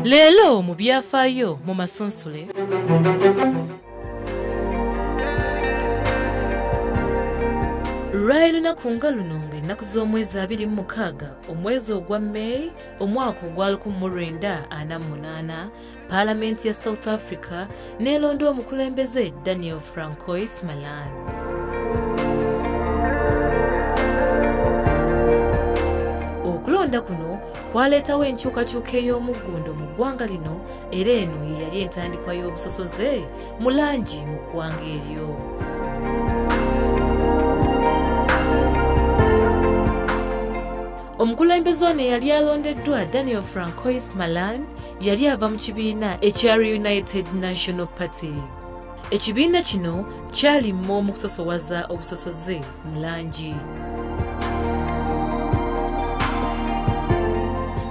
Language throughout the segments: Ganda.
Leero mu byafaayo mu masunsule. Lwali lunaku nga luno ng'ennaku z'omwezi 26 omwezi ogwa May omwaka ogwa 1948 Paalamenti ya South Africa n'elonda omukulembeze Daniel Francois Malan. Okulonda kuno kwaleetawo enkyukakyuka ey'omuggundo mu ggwanga lino era eno ye yali entandikwa y'obusosoze mu langi mu ggwanga eryo. Omukulembeze ono eyali alondeddwa Daniel Francois Malan yali ava mu kibiina ekya United National Party. Ekibiina kino kyali mu kusosowaza obusosoze mu langi.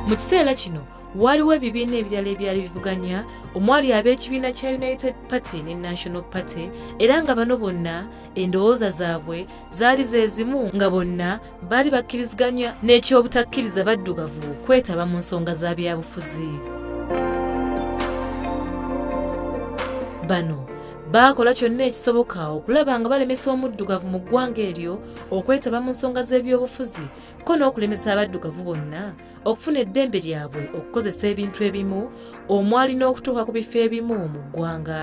Mu kiseera kino waliwo ebibiina ebirala ebyali bivuganya omwali ab'ekibiina kya United Party ne National Party era nga bano bonna endowooza zaabwe zaali ze zimu nga bonna baali bakkiriziganya n'ekyobutakkiriza baddugavu kwetaba mu nsonga za byabufuzi. Bano baakola kyonna ekisoboka okulaba nga balemesa omuddugavu mu ggwanga eryo okwetaba mu nsonga z'ebyobufuzi ko n'okulemesa abaddugavu bonna okufuna eddembe lyabwe okukozesa ebintu ebimu omwali n'okutuuka ku bifo ebimu mu ggwanga.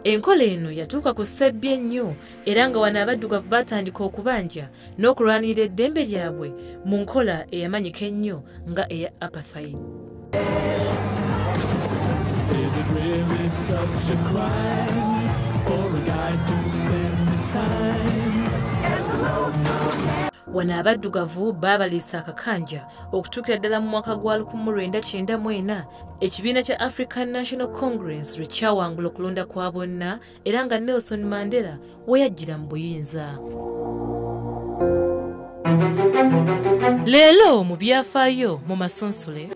Enkola eno yatuuka ku ssebbi ennyo era nga wano abaddugavu baatandika okubanja n'okulwanirira eddembe lyabwe mu nkola eyamanyika ennyo nga eya apartheid. Is it really such a crime for a guy to spend his time? Wano abaddugavu baabaliisa akakanja okutuukira ddala mu mwaka gwa 1994 ekibiina kya African National Congress lwe kyawangula okulonda kwa bonna era nga Nelson Mandela we yajjira mu buyinza. Leero mu byafaayo mu masunsule.